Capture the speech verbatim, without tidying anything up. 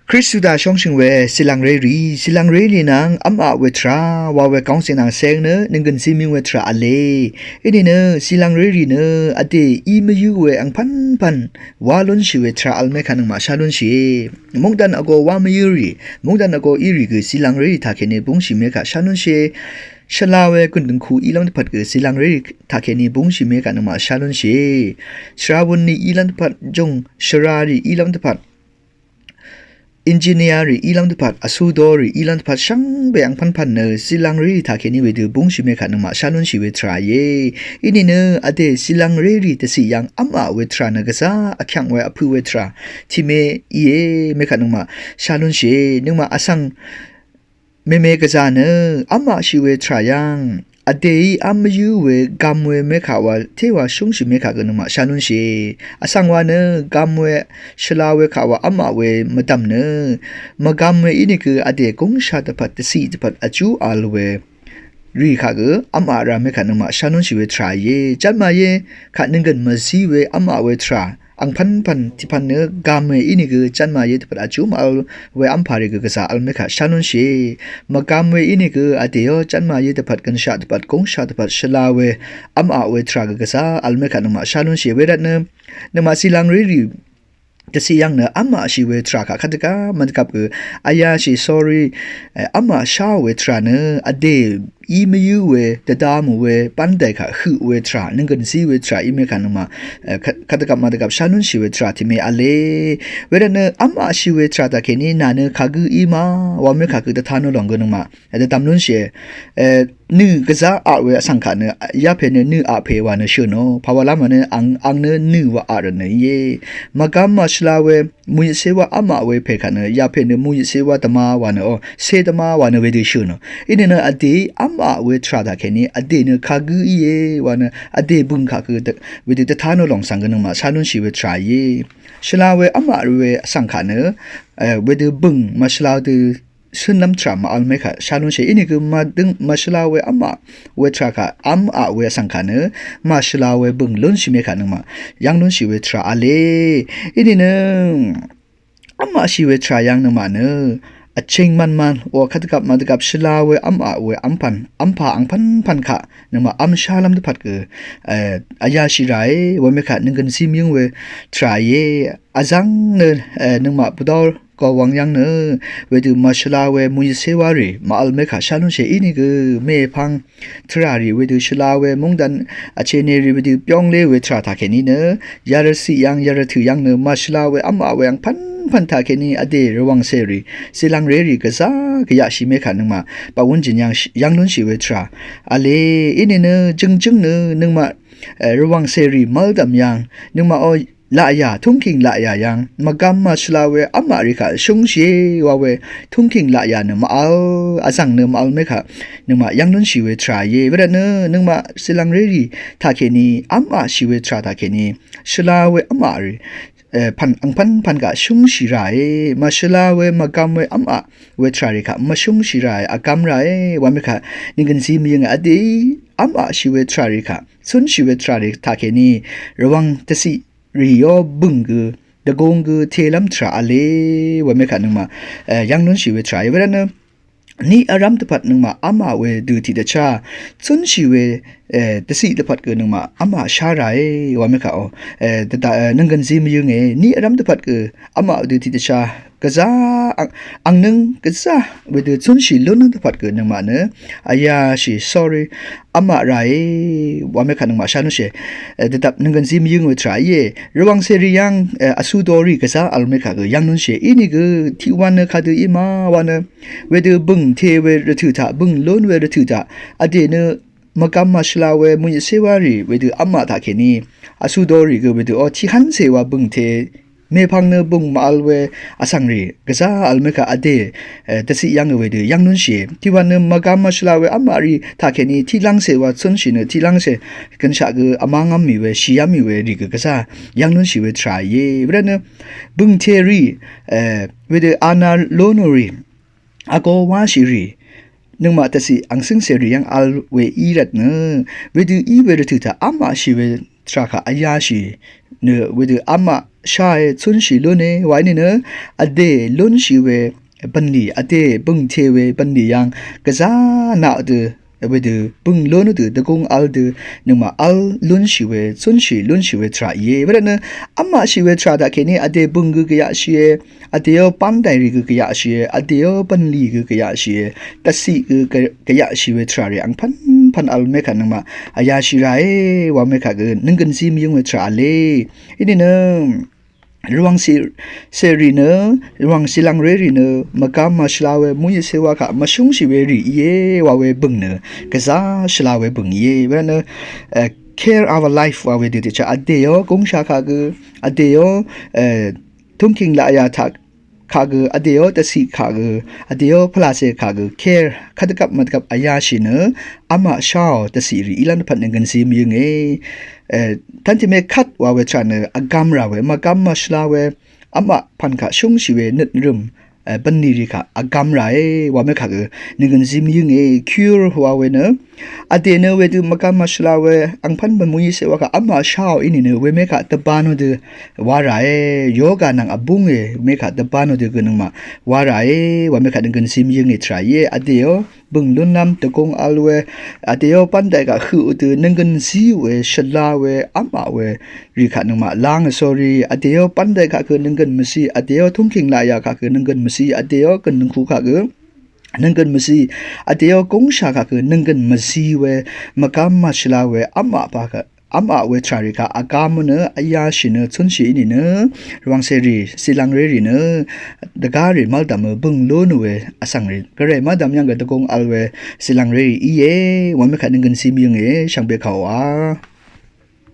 Kristu taq shóngshø̀ng we silv̀ngré rì, silv̀ngré rì nvng v́m aq we tvrà wa we góng zìng nvng seng nø nønggø̀n zí mvyǿng we tvrà v̄le. Inìnø silv̀ngré rì nø vdè í mvyǿ we angpv́npv̀n wá lúnshì we tvrà vl mé kaq nøngmaq shá lúnshìe. Mungdv̀n vgō wá mvyǿ rì, mungdv̀n vgō í rì gø silv̀ngré rì taqkèní búngshì mé kaq shá lúnshìe. Shvla we gùn dø̀ngku í lv́m dvpvt gø silv̀ngré rì taqkèní búngshì mé kaq nøngmaq shá lúnshìe. Shvrawøn ni í lv́m dvpvt, jùng shvra rì í lv́m dvpvt, engineer rì í lv́m dvpvt, vsudor rì í lv́m dvpvt shvngbe angpv́npv̀n nø silv̀ngré rì taqkèní wedø búngshì mé kaq nøngmaq shá lúnshì we tvrà íe. Inìnø vdè silv̀ngré rì dvciq yv̀ng v́m aq we tvrà nø gvzà vkyv̀ng we vpø̄ we tvrà tiq mé íe mé kaq nøngmaq shá lúnshìe. Nøngmaq vsv̀ng mèmè gvzà nø v́m aqshì we tvrà yv̀ng vdèí v́m mvyǿ we gam we mé kaq wa téwa shúngshì mé kaq gø nøngmaq shá lúnshìe. Vsv̀ng wa nø gam we shvla we kaq wa v́m aq we mvdv̀m nø mvgam we ínìgø vdè gúngsha dvpvt dvciq dvpvt vjú vl we rì kaq gø v́m aq ra mé kaq nøngmaq shá lúnshì we tvrà íe. Jv́n màíe kaq nønggø̀n mvzí we v́m aq we tvrà angpv́npv̀n tiqpv̀n nø gam we ínìgø jv́n màíe dvpvt vjú màvl we v́mpà rì gø gvzà vl mé kaq shá lúnshìe. Mvgam we ínìgø vdèó jv́n màíe dvpvt gønshaq dvpvt gúngsha dvpvt shvla we v́m aq we tvrà gø gvzà vl mé kaq nøngmaq shá lúnshìe. Wervt nø nøngmaq silv̀ngré rì dvciq yv̀ng nø v́m aqshì we tvrà kaq kvdvgvp mvdvgvp gø vyáshì, sorry, v́m aq shá we tvrà nø vdè í mvyǿ we dvdvmù we bv́ndàì kaq høq we tvrà, nønggø̀n zí we tvrà í mé kaq nøngmaq kvdvgvp mvdvgvp shá lúnshì we tvrà tiq mé v̄le. Wervt nø v́m aqshì we tvrà taqkèní nà nø kagǿ í ma wa mé kaq gø dvta nò lòng gø nøngmaq dvdvm lúnshìe. Nø̀ gvzà aq we vsv̀ng kaq nø yapè nø nø̀ aq pè wa nø shø̀n nò. Pàwàlá mànø ang, ang nø nø̀ wa aq rvt nø íe. Mvgam màshvla we mùyitcé wa v́m aq we pè kaq nø yapè nø mùyitcé wa dvma wa nø o, cé dvma wa nø wedø shø̀n nò. Inìnø vdèí v́m aq we tvrà taqkèní vdè nø kagǿ íe wa nø vdè bø̀ng kaq gø wedø dvta nò lòng svng gø nøngmaq shá lúnshì we tvrà íe. Shvla we v́m aq we vsv̀ng kaq nø wedø bø̀ng màshvla dø shø̀n lv́m tvrà màvl mé kaq shá lúnshìe. Inìgø màdøng màshvla we v́m aq we tvrà kaq v́m aq we vsv̀ng kaq nø màshvla we bø̀ng lúnshì mé kaq nøngmaq yv́ng lúnshì we tvrà v̄le. Inìnø v́m aqshì we tvrà yv̀ng nøngmaq nø vching mvnmvn wa kvdvgvp mvdvgvp shvla we v́m aq we v́mpv̀n v́mpà angpv́npv̀n kaq nøngmaq v́m shá lv́m dvpvt gø vyáshì ràe wa mé kaq nønggø̀n zí mvyǿng we tvrà íe. Vzv̀ng nø nøngmaq bvdor gawvng yv̀ng nø wedø màshvla we mùyitcé wa rì màvl mé kaq shá lúnshìe. Inìgø mèpvng tvrà rì wedø shvla we mungdv̀n vchènè rì wedø byónglé we tvrà taqkèní nø yarvciq yv̀ng yarvtø̀ yv̀ng nø màshvla we v́m aq we angpv́npv̀n taqkèní vdè rvwàngcè rì silv̀ngré rì gvzà gvyaqshì mé kaq nøngmaq baqwún jìn yv̀ng lúnshì we tvrà v̄le. Inìnø jø̀ngjǿng nø nøngmaq rvwàngcè rì mv́ldv̀m yv̀ng nøngmaq o laqyà tungkìng laqyà yv̀ng mvgam màshvla we v́m aq rì kaq shúngshìe wa we tungkìng laqyà nø màvl vzv̀ng nø màvl mé kaq nøngmaq yv́ng lúnshì we tvrà íe. Wervt nø nøngmaq silv̀ngré rì taqkèní v́m aqshì we tvrà taqkèní shvla we v́m aq rì pv̀n angpv́npv̀n kaq shúngshì ràe. Màshvla we mvgam we v́m aq we tvrà rì kaq mvshúngshì ràe, vgvm ràe wa mé kaq nønggø̀n zí mvyǿnge. Vdèí v́m aqshì we tvrà rì kaq cúnshì we tvrà rì taqkèní rvwàng dvciq rì yó bø̀ng gø dvgung gø telv́m tvrà v̄le wa mé kaq nøngmaq yv́ng lúnshì we tvrà íe. Wervt nø niq vrv́m dvpvt nøngmaq v́m aq we dø tiqdvchá cúnshì we dvciq dvpvt gø nøngmaq v́m aq shá ràe wa mé kaq o dvdaq nønggø̀n zí mvyǿnge. Niq vrv́m dvpvt gø v́m aq dø tiqdvchá gvzà ang, angnøng gvzà wedø cúnshì lúnnøng dvpvt gø nøngmaq nø vyáshì, sorry, v́m aq ràe wa mé kaq nøngmaq shá lúnshìe. Dvdvp nønggø̀n zí mvyǿng we tvrà íe. Rvwàngcè rì yv̀ng vsudor rì gvzà vl mé kaq gø yv́ng lúnshìe. Inìgø tiqwan nø kadø í ma wa nø wedø bø̀ng te we rvtø̀ taq, bø̀ng lún we rvtø̀ taq vdè nø mvgam màshvla we mùyitcé wa rì wedø v́m aq taqkèní vsudor rì gø wedø o tiqhv́ncè wa bø̀ng te mèpvng nø bø̀ng màvl we vsv̀ng rì gvzà vl mé kaq vdè dvciq yv̀ng gø wedø yv́ng lúnshìe. Tiqwan nø mvgam màshvla we v́m aq rì taqkèní tiqlv́ngcè wa cúnshì nø tiqlv́ngcè gønshaq gø vmv́ngv́m mì we shìyv́m mì we rì gø gvzà yv́ng lúnshì we tvrà íe. Wervt nø bø̀ng te rì wedø ana lónò rì vgō wáshì rì nøngmaq dvciq angcǿngcè rì yv́ng vl we í rvt nø wedø í we rvtø̀ taq v́m aqshì we tvrà kaq vyáshì nø wedø v́m aq sháe cúnshì lúne wa í nìnø vdè lúnshì we bv̀nlì, vdè bø̀ngte we bv̀nlì yv́ng gvzá naq dø wedø bø̀ng lún dø dvgúng vl dø nøngmaq vl lúnshì we cúnshì lúnshì we tvrà íe. Wervtnø vmaqshì we tvrà taqkèní vdè bø̀ng gø gvyaqshìe, vdèó bándaì rì gø gvyaqshìe, vdèó bv̀nlì gø gvyaqshìe, dvciq gø gvyaqshì we tvrà rì angpv́npv́n vl mekaq nøngmaq vyashì ràe wa mekaq gø nønggø̀n zí mvyǿng we tvrà v̄le. Í nìnø Rvwàng cèrì nø, rvwàng cìlv̀ngré rì nø mvgam mvshvla we muyit sewa kaq mvshúngshì we rì íe wa we bø̀ng nø gvzá shvla we bø̀ng íe. Wervtnø care our life wa we dø tiqchaq vdèó gúngshà kaq gø, vdèó tungkìng laqya taq kaq gø, vdèó dvciq kaq gø, vdèó pvlacè kaq gø care kvdvgvp mvdvgvp vyashì nø vmaq sháò dvciq rì ílv́m dvpvt nønggø̀n zí mvyǿnge. Tv́n tiqmé kvt wa we tvrà nø vgam rà we mvgam mvshvla we vmaq pv̀n kaq shúngshì we nøt rø̀m bv̀nlì rì kaq vgam ràe wa mekaq gø nønggø̀n zí mvyǿnge. Cure wa we nø vdè nø wedø mvgam mvshvla we angpv́n bv̀n muyi sewa kaq vmaq sháò í nìnø we mekaq dvbā nò dø wa ràe. Yoga nvng vbúnge mekaq dvbā nò dø gø nøngmaq wa ràe wa mekaq nønggø̀n zí mvyǿnge tvrà íe. Vdèó bø̀ng lúnlv́m dvgúng vl we, vdèó bándaì kaq høq dø nønggø̀n zí we shvla we vmaq we rì kaq nøngmaq lángø sórí, vdèó bándaì kaq gø nønggø̀n mvzí, vdèó tungkìng laqya kaq gø nønggø̀n mvzí, vdèó gø̀n nøngku kaq gø nønggø̀n mvzí, vdèó gúngshà kaq gø nønggø̀n mvzí we mvgam mvshvla we vmaq pa kaq vmaq we tvrà rì kaq vgam nø vyashì nø cúnshì í nìnø rvwàng cèrì cìlv̀ngré rì nø dvgá rì mv́ldv̀m mø bø̀ng lún we vsvng rì gvray mv́ldv̀m yv́ng gø dvgúng vl we cìlv̀ngré rì íe wa mekaq nønggø̀n zí mvyǿnge. Shvngbe kàò a